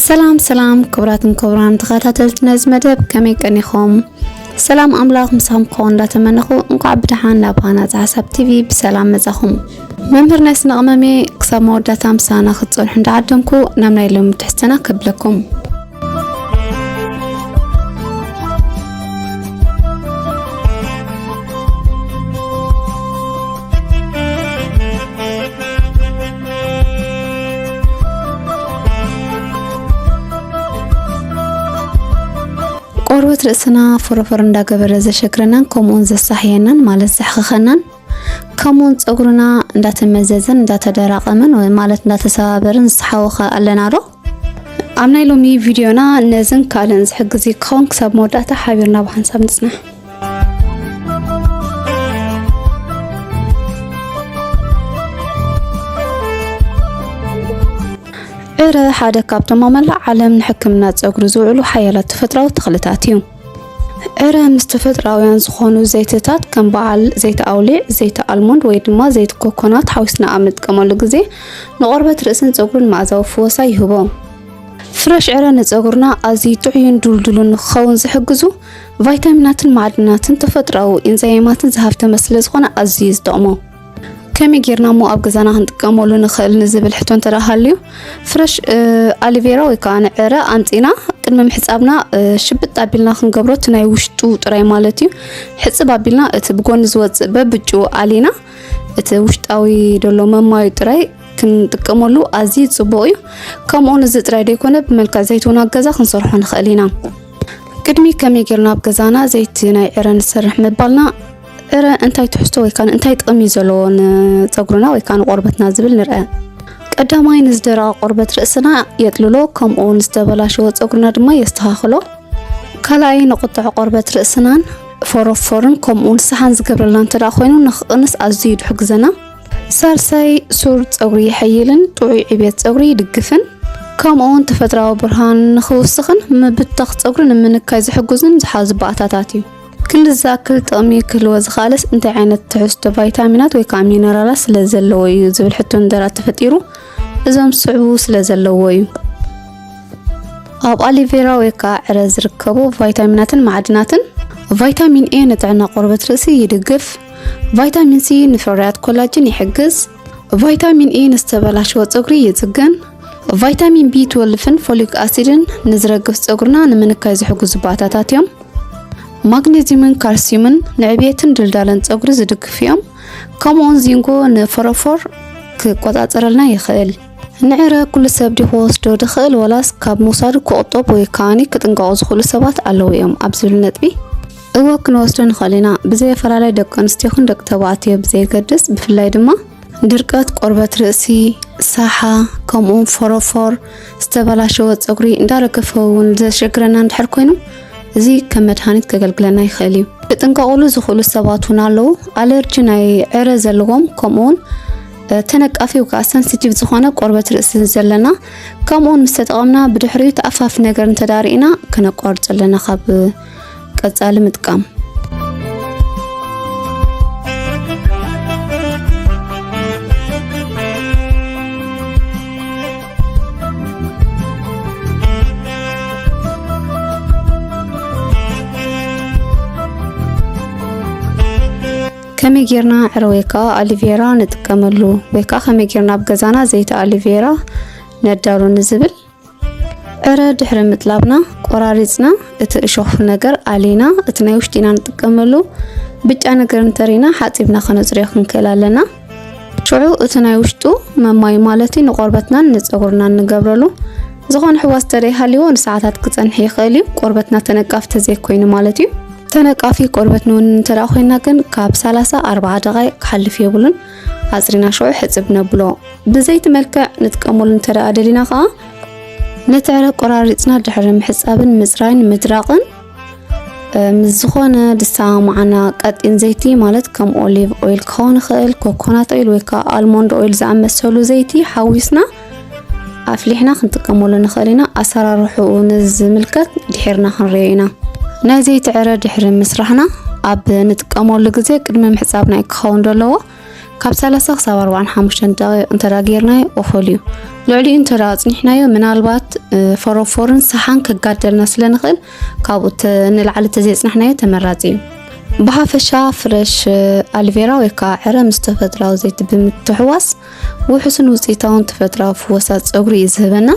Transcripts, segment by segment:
ሰላም ሰላም፣ ክቡራትን ክቡራን ተኸታተልቲ ነዚ መደብ፣ ከመይ ቀኒኹም? ሰላም ኣምላኽ ምሳኹም ክኸውን እንዳተመነኹ፣ እንኳዕ ብደሓን ናብ ሃናጺ ሓሳብ ቲቪ ብሰላም መጻኹም። መምህር ናይ ስነ ቅመሜ፣ ክሳብ መወዳእታ ምሳና ክትጸንሑ እንዳዓደምኩ፣ ናብ ናይ ሎሚ ትሕዝቶና ከብለኩም። ቆርበት ርእስና ፎረፎር እንዳገበረ ዘሸግረናን ከምኡውን ዘሳሕየናን ማለት ዘሕኸኸናን ከምኡውን ጸጉርና እንዳተመዘዘን እንዳተደራቐመን ወይ ማለት እንዳተሰባበርን ዝተሓወኸ ኣለና ዶ? ኣብ ናይ ሎሚ ቪድዮና ነዝን ካልእን ዝሕግዝ ክኸውን ክሳብ መወዳእታ ሓቢርና ብሓንሳብ ንጽናሕ። ዕረ ሓደ ካብቶም ኣብ መላእ ዓለም ንሕክምና ጸጉሪ ዝውዕሉ ሓያላት ተፈጥራዊ ተኽልታት እዩ። ዕረ ምስ ተፈጥራውያን ዝኾኑ ዘይትታት ከም በዓል ዘይቲ ኣውሊዕ፣ ዘይቲ ኣልሞንድ ወይ ድማ ዘይቲ ኮኮናት ሓዊስና ኣብ ንጥቀመሉ ግዜ ንቆርበት ርእስን ጸጉርን መኣዛዊ ፍወሳ ይህቦ። ፍረሽ ዕረ ንጸጉርና ኣዝዩ ጥዑይን ድልዱልን ንክኸውን ዝሕግዙ ቫይታሚናትን ማዕድናትን ተፈጥራዊ ኢንዛይማትን ዝሃብተመ ስለ ዝኾነ ኣዝዩ እዩ ዝጠቕሞ። ከመይ ጌርና እሞ ኣብ ገዛና ክንጥቀመሉ ንኽእል ንዝብል ሕቶ እንተ ደኣ ሃልዩ፣ ፍረሽ፣ እ፣ ኣሊቬራ ወይ ከኣ ንዕረ ኣምጺና ቅድሚ ምሕጻብና፣ እ፣ ሽብጥ ኣቢልና ክንገብሮ፣ እቲ ናይ ውሽጡ ጥራይ ማለት እዩ። ሕጽብ ኣቢልና እቲ ብጎኒ ዝወጽእ በብጭኡ ኣሊና፣ እቲ ውሽጣዊ ደሎ መማዩ ጥራይ ክንጥቀመሉ ኣዝዩ ጽቡቕ እዩ። ከምኡ ንዚ ጥራይ ደይኮነ፣ ብመልክዕ ዘይቲ እውን ኣብ ገዛ ክንሰርሖ ንኽእል ኢና። ቅድሚ ከመይ ጌርና ኣብ ገዛና ዘይቲ ናይ ዕረ ንሰርሕ ምባልና፣ ዕረ እንታይ ትሕዝቶ ወይ ከኣ እንታይ ጥቕሚ እዩ ዘለዎ ንጸጉርና ወይ ከኣ ንቆርበትና ዝብል ንርአ። ቀዳማይ፣ ንዝደረቐ ቆርበት ርእስና የጥልሎ፣ ከምኡ እውን ዝተበላሸወ ጸጉርና ድማ የስተኻኽሎ። ካልኣይ፣ ንቁጥዐ ቆርበት ርእስናን ፎሮፎርን ከምኡ እውን ሰሓን ዝገብረልና እንተ ደኣ ኮይኑ ንኽቕንስ ኣዝዩ እዩ ዝሕግዘና። ሳልሳይ፣ ሱር ጸጉሪ የሐይልን ጥዑይ ዕብየት ጸጉሪ ይድግፍን ከምኡ እውን ተፈጥራዊ ብርሃን ንኽውስኽን ምብታኽ ጸጉሪ ንምንካይ ዝሕግዙን ዝሓዙ ባእታታት እዩ። ክንዲ ዝኣክል ጥቕሚ ክህልዎ ዝኸኣለስ እንታይ ዓይነት ትሕዝቶ ቫይታሚናት ወይ ከዓ ሚነራላት ስለ ዘለዎ እዩ ዝብል ሕቶ እንድሕር ተፈጢሩ እዞም ዝስዕቡ ስለ ዘለዎ እዩ። ኣብ ኣሊቬራ ወይ ከዓ ዕረ ዝርከቡ ቫይታሚናትን ማዕድናትን። ቫይታሚን ኤ ንጥዕና ቆርበት ርእሲ ይድግፍ። ቫይታሚን ሲ ንፍርያት ኮላጅን ይሕግዝ። ቫይታሚን ኢ ንዝተበላሸወ ጸጉሪ ይጽገን። ቫይታሚን ቢ ትወልፍን ፎሊክ ኣሲድን ንዝረግፍ ጸጉርና ንምንካይ ዝሕግዙ ባእታታት እዮም። ማግኔዚየምን ካልሲዩምን ንዕብየትን ድልዳለን ጸጉሪ ዝድግፉ እዮም። ከምኡውን ዚንጎ ንፎሮፎር ክቆጻጸረልና ይኽእል። ንዕረ ኩሉ ሰብ ድዩ ክወስዶ ድኽእል ወላስ ካብ ምውሳዱ ክቑጠቡ ወይ ከኣኒ ክጥንቀቑ ዝኽእሉ ሰባት ኣለዉ እዮም ኣብ ዝብል ነጥቢ፣ እወ ክንወስዶ ንኽእል ኢና። ብዘየፈላለይ ደቂ ኣንስትዮ ይኹን ደቂ ተባዕትዮ ብዘየገድስ፣ ብፍላይ ድማ ድርቀት ቆርበት ርእሲ፣ ሳሓ፣ ከምኡውን ፎሮፎር፣ ዝተበላሸወ ጸጉሪ እንዳረገፈ እውን ዘሸግረና እንድሕር ኮይኑ፣ እዚ ከም መድሃኒት ከገልግለና ይኽእል እዩ። ክጥንቀቑሉ ዝኽእሉ ሰባት እውን ኣለዉ። ኣለርጂ ናይ ዕረ ዘለዎም፣ ከምኡውን፣ እ፣ ተነቃፊ ወይ ከዓ ሰንሲቲቭ ዝኾነ ቆርበት ርእሲ ዘለና፣ ከምኡውን ምስ ተጠቐምና ብድሕሪኡ ተኣፋፊ ነገር እንተ ደኣ ርኢና፣ ከነቋርጾ ኣለና ካብ ቀጻሊ ምጥቃም። ከመይ ጌርና ዕረ ወይ ከዓ ኣሊቬራ ንጥቀመሉ ወይ ከዓ ከመይ ጌርና ኣብ ገዛና ዘይቲ ኣሊቬራ ነዳሉ ንዝብል፣ ዕረ ድሕሪ ምጥላብና ቆራሪጽና እቲ እሾኽ ነገር ኣሊና እቲ ናይ ውሽጢ ኢና ንጥቀመሉ ብጫ ነገር እንተሪና ሓጺብና ከነጽርዮ ክንክእል ኣለና። ሽዑ እቲ ናይ ውሽጡ መማይ ማለት እዩ ንቆርበትናን ንጸጉርናን ንገብረሉ። ዝኾነ ሕዋስ ተደይ ሃልይዎ ንሰዓታት ክጸንሕ ይኽእል እዩ፣ ቆርበትና ተነቃፊ ተዘይኮይኑ ማለት እዩ። ተነቃፊ ቆርበት ንውን እንተ ደኣ ኮይና ግን ካብ ሰላሳ ኣርባዓ ደቓይቕ ክሓልፍ የብሉን። ኣጽሪና ሽዑ ሕጽብ ነብሎ። ብዘይቲ መልክዕ ንጥቀመሉ እንተ ደኣ ደሊና ከኣ ነቲ ዕረ ቆራሪጽና ድሕሪ ምሕጻብን ምጽራይን ምድራቕን፣ እ፣ ምስ ዝኾነ ዝሰማማዓና ቀጢን ዘይቲ ማለት ከም ኦሊቭ ኦይል ክኸውን ይኽእል፣ ኮኮናት ኦይል ወይ ከዓ ኣልሞንድ ኦይል ዝኣመሰሉ ዘይቲ ሓዊስና ኣፍሊሕና ክንጥቀመሉ ንኽእል ኢና። ኣሰራርሕኡ ንዝምልከት ድሒርና ክንርእዮ ኢና። ናይ ዘይቲ ዕረ ድሕሪ ምስራሕና ኣብ ንጥቀመሉ ግዜ ቅድሚ ምሕጻብና እዩ ክኸውን ዘለዎ። ካብ ሰላሳ ክሳብ ኣርባዓን ሓሙሽተን ደቂቕ እንተ ደኣ ጌርናዮ እኹል እዩ። ልዕሊኡ እንተ ደኣ ኣጽኒሕናዮ፣ ምናልባት፣ እ፣ ፈሮፎርን ሰሓን ከጋደልና ስለ ንኽእል፣ ካብኡ ተ-፣ ንላዕሊ ተዘይጽናሕናዮ ተመራጺ እዩ። ብሓፈሻ ፍረሽ፣ እ፣ ኣልቬራ ወይ ከኣ ዕረ ምስ ተፈጥሮኣዊ ዘይቲ ብምትሕዋስ ውሑስን ውጽኢታውን ተፈጥሮኣዊ ፍወሳ ጸጉሪ እዩ ዝህበና።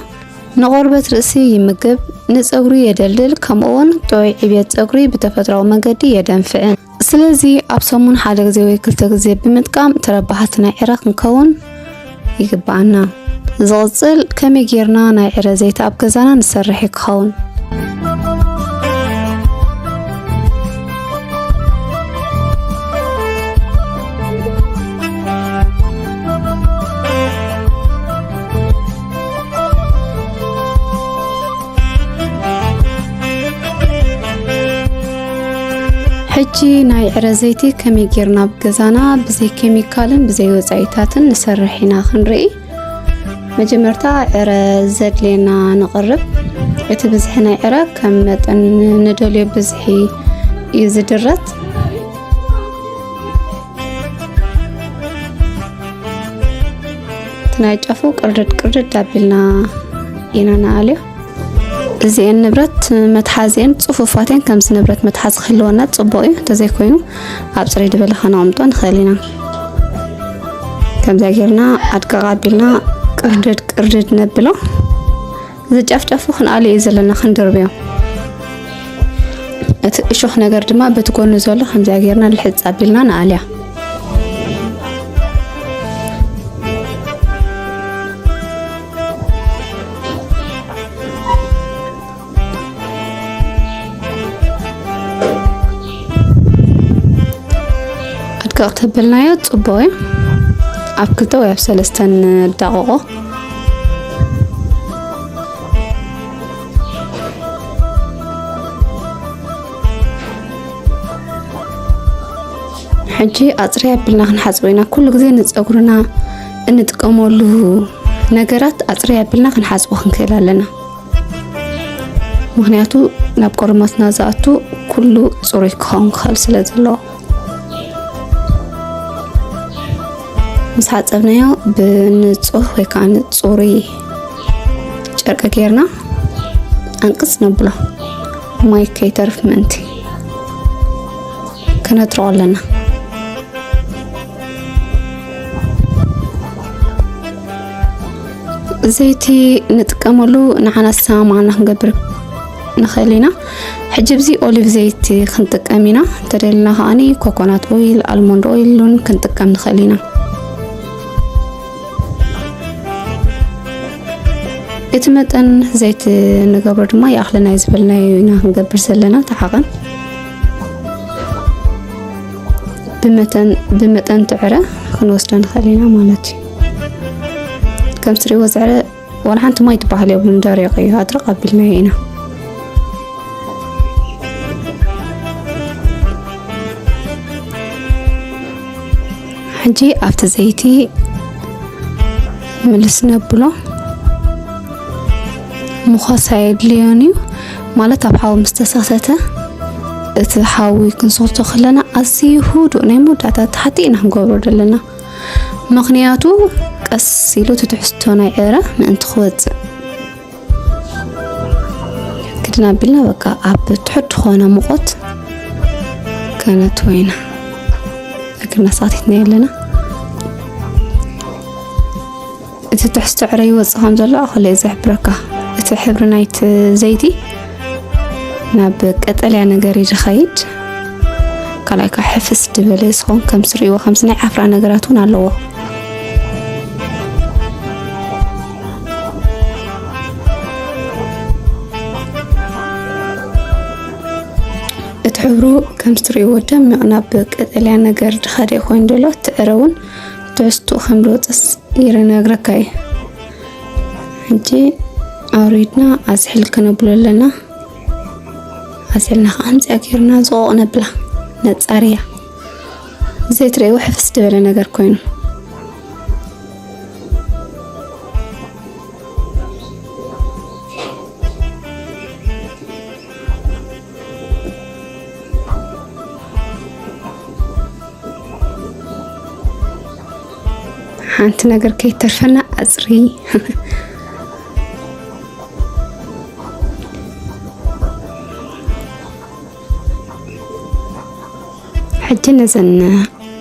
ንቆርበት ርእሲ ይምግብ፣ ንጸጉሪ የደልድል፣ ከምኡውን ጥዑይ ዕብየት ጸጉሪ ብተፈጥሮኣዊ መገዲ የደንፍዕን። ስለዚ ኣብ ሰሙን ሓደ ግዜ ወይ ክልተ ግዜ ብምጥቃም ተረባሕቲ ናይ ዕረ ክንከውን ይግብኣና። ዝቕጽል ከመይ ጌርና ናይ ዕረ ዘይቲ ኣብ ገዛና ንሰርሕ እዩ ክኸውን። ሕጂ ናይ ዕረ ዘይቲ ከመይ ጌርና ኣብ ገዛና ብዘይ ኬሚካልን ብዘይ ወጻኢታትን ንሰርሕ ኢና ክንርኢ። መጀመርታ ዕረ ዘድልየና ንቕርብ። እቲ ብዝሒ ናይ ዕረ ከም መጠን ንደልዮ ብዝሒ እዩ ዝድረት። እቲ ናይ ጫፉ ቅርድድ ቅርድድ ኣቢልና ኢና ንኣልዮ። እዚኤን ንብረት መትሓዚኤን ጽፉፋት እየን። ከምዚ ንብረት መትሓዚ ክህልወና ጽቡቕ እዩ። እንተዘይኮይኑ ኣብ ጽርይ ዝበለ ከነቕምጦ ንኽእል ኢና። ከምዚኣ ጌርና ኣድቅቕ ኣቢልና ቅርድድ ቅርድድ ነብሎ። እዚ ጫፍ ጫፉ ክንኣልዮ እዩ ዘለና፣ ክንድርብዮ። እቲ እሾኽ ነገር ድማ በቲ ጎኑ ዘሎ ከምዚኣ ጌርና ልሕጽ ኣቢልና ንኣልያ። ኣድቅቕ ተበልናዮ ጽቡቕ እዩ። ኣብ ክልተ ወይ ኣብ ሰለስተ ንዳቕቆ። ሕጂ ኣጽርይ ኣቢልና ክንሓጽቦ ኢና። ኩሉ ግዜ ንጸጉርና እንጥቀመሉ ነገራት ኣጽርይ ኣቢልና ክንሓጽቦ ክንክእል ኣለና። ምኽንያቱ ናብ ቆርበትና ዝኣቱ ኩሉ ጽሩይ ክኸውን ክኽእል ስለ ዘለዎ። ምስ ሓጸብናዮ ብንጹህ ወይ ከዓ ንጹሩይ ጨርቂ ጌርና ኣንቅጽ ነብሎ። ማይ ከይተርፍ ምእንቲ ከነጥርቆ ኣለና። ዘይቲ ንጥቀመሉ ንዓና ዝሰማማዓና ክንገብር ንኽእል ኢና። ሕጂ ኣብዚ ኦሊቭ ዘይቲ ክንጥቀም ኢና። እንተደሊና ከዓኒ ኮኮናት ኦይል፣ ኣልሞንድ ኦይል እውን ክንጥቀም ንኽእል ኢና። እቲ መጠን ዘይቲ ንገብሮ ድማ ይኣኽለና እዩ ዝበልናዮ ኢና ክንገብር ዘለና። ተሓቐን ብመጠን፣ ብመጠን ትዕረ ክንወስዶ ንኽእል ኢና ማለት እዩ። ከም ትሪእዎ ዝዕረ ዋላ ሓንቲ ማይ ትበሃል የብሉን፣ ደሪቕ እዩ፣ ኣድርቕ ኣቢልናዮ ኢና። ሕጂ ኣብቲ ዘይቲ ምልስ ነብሎ። ምዃስ ኣየድልዮን እዩ፣ ማለት ኣብ ሓዊ ምስ ተሰኽተተ እቲ ሓዊ ክንሰኽቶ ከለና ኣዝዩ ህዱእ ናይ መወዳእታ ተሓቲ ኢና ክንገብሮ ዘለና። ምኽንያቱ ቀስ ኢሉ እቲ ትሕዝቶ ናይ ዕረ ምእንቲ ክወጽእ ክድና ኣቢልና በቃ ኣብ ትሑት ዝኾነ ሙቐት ከነትዎ ኢና። እግርና ሳቲትና ኣለና። እቲ ትሕዝቶ ዕረ ይወጽእ ከም ዘሎ ኣኸለ እዩ ዝሕብረካ። እቲ ሕብሪ ናይቲ ዘይቲ ናብ ቀጠልያ ነገር እዩ ዝኸይድ። ካልኣይ ከዓ ሕፍስ ዝበለ ዝኸውን ከም ዝርእይዎ ከምዚ ናይ ዓፍራ ነገራት እውን ኣለዎ። እቲ ሕብሩ ከም ዝትርእይዎ ደሚቕ ናብ ቀጠልያ ነገር ዝኸደ ኮይኑ ዘሎ፣ እቲ ዕረ እውን ትሕዝትኡ ከም ዝወጸስ ይነግረካ እዩ። ሕጂ ኣውሪድና ኣዝሒል ክነብሎ ኣለና። ኣዝሒልና ከዓ ከምዚኣ ጌርና ዝቖቕ ነብላ፣ ነጻርያ። ዘይትርእይዎ ሕፍስ ዝበለ ነገር ኮይኑ። ሓንቲ ነገር ከይተርፈና ኣጽሪ። ሕጂ ነዘን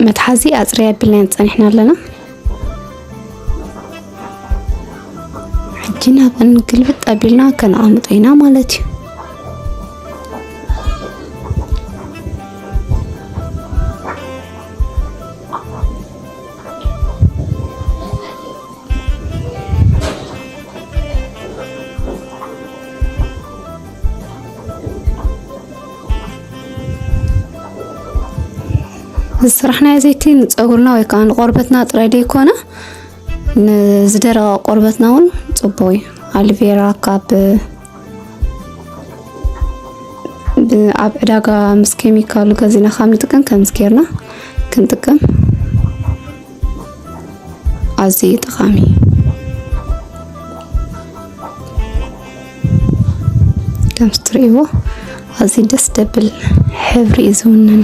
መትሓዚ ኣጽሪ ኣቢልናየን ጸኒሕና ኣለና። ሕጂ ናብን ግልብጥ ኣቢልና ከነቐምጦ ኢና ማለት እዩ። እዚ ስራሕናዮ ዘይቲ ንፀጉርና ወይ ከዓ ንቆርበትና ጥራይ ዘይኮነ ንዝደረቐ ቆርበትና እውን ፅቡቅ እዩ። ኣልቬራ ካብ ብ- ኣብ ዕዳጋ ምስ ኬሚካሉ ገዚና ካብ ንጥቀም ከምዚ ጌርና ክንጥቀም ኣዝዩ ጠቓሚ እዩ። ከምዚ ትርእይዎ ኣዝዩ ደስ ደብል ሕብሪ እዩ ዝውንን።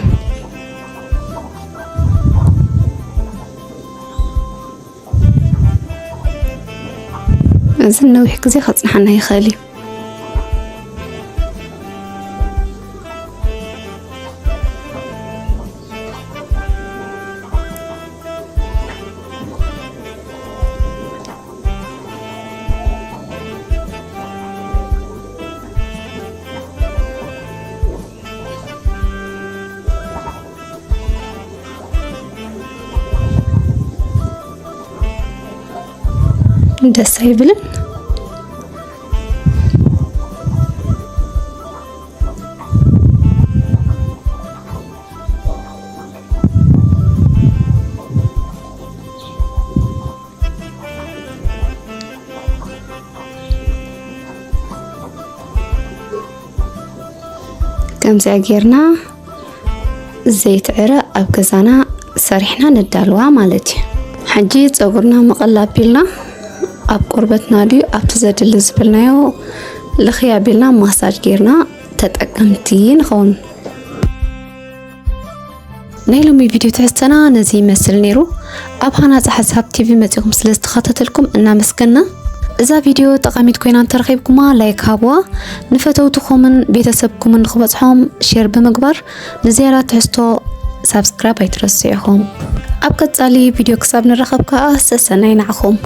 እዚ ነዊሕ ግዜ ከጽንሓና ይኽእል እዩ። ደስ ኣይብልን? ከምዚኣ ጌርና ዘይቲ ዕረ ኣብ ገዛና ሰሪሕና ነዳልዋ ማለት እዩ። ሕጂ ጸጉርና ምቕል ኣቢልና ኣብ ቆርበትና ድዩ ኣብቲ ዘድሊ ዝበልናዮ ልኽይ ኣቢልና ማሳጅ ጌርና ተጠቀምቲ ንኸውን። ናይ ሎሚ ቪድዮ ትሕዝቶና ነዚ ይመስል ነይሩ። ኣብ ሃናጺ ሓሳብ ቲቪ መጺኹም ስለ ዝተኸታተልኩም እናመስገና። እዛ ቪድዮ ጠቓሚት ኮይና እንተረኺብኩማ ላይክ ሃብዋ፣ ንፈተውትኹምን ቤተሰብኩምን ንኽበጽሖም ሼር ብምግባር ንዝያዳ ትሕዝቶ ሳብስክራይብ ኣይትረስዑ ኢኹም። ኣብ ቀጻሊ ቪድዮ ክሳብ ንራኸብ ከኣ ሰሰናይ ንዓኹም።